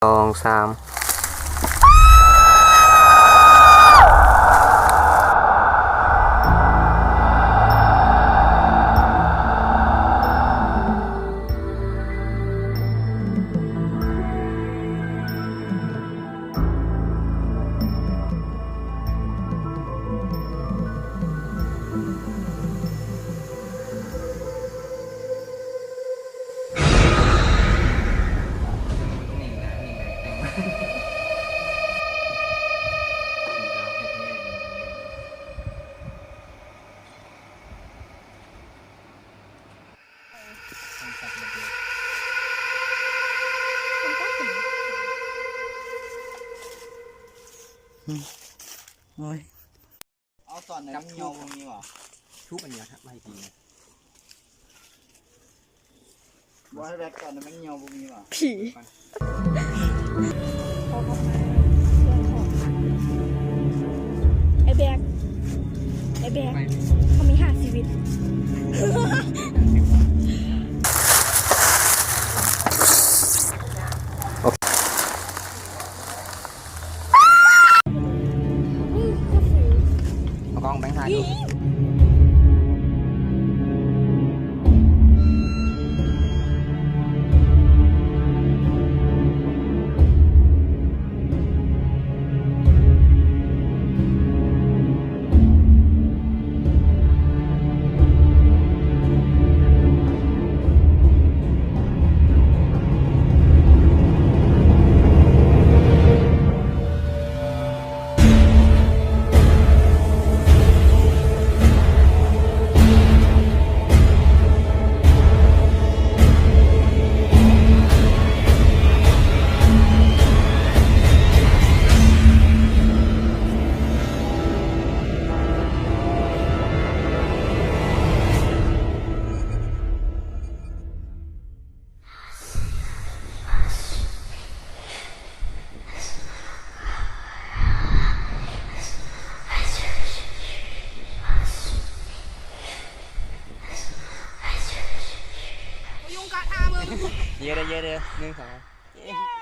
ສອງ ສາມ. ໂອ້ຍ ເອົາຕອນໃນມັນຍ່ອບໍ່ມີຫວາ? ທຸບອັນນີ້ມາໃຫ້ພີ້ນະ. ບໍ່ໃຫ້ແບັກຕອນໃນມັນຍ່ອບໍ່ມີຫວາ? ຜີ. ໄອ້ແບັກ ໄອ້ແບັກ ເຂົາມີຫ້າຊີວິດ. ເອົາກ້ອງແບງຖ່າຍດູ. ເຢີະເດີ້ ເຢີະເດີ້ ໜຶ່ງ ສອງ.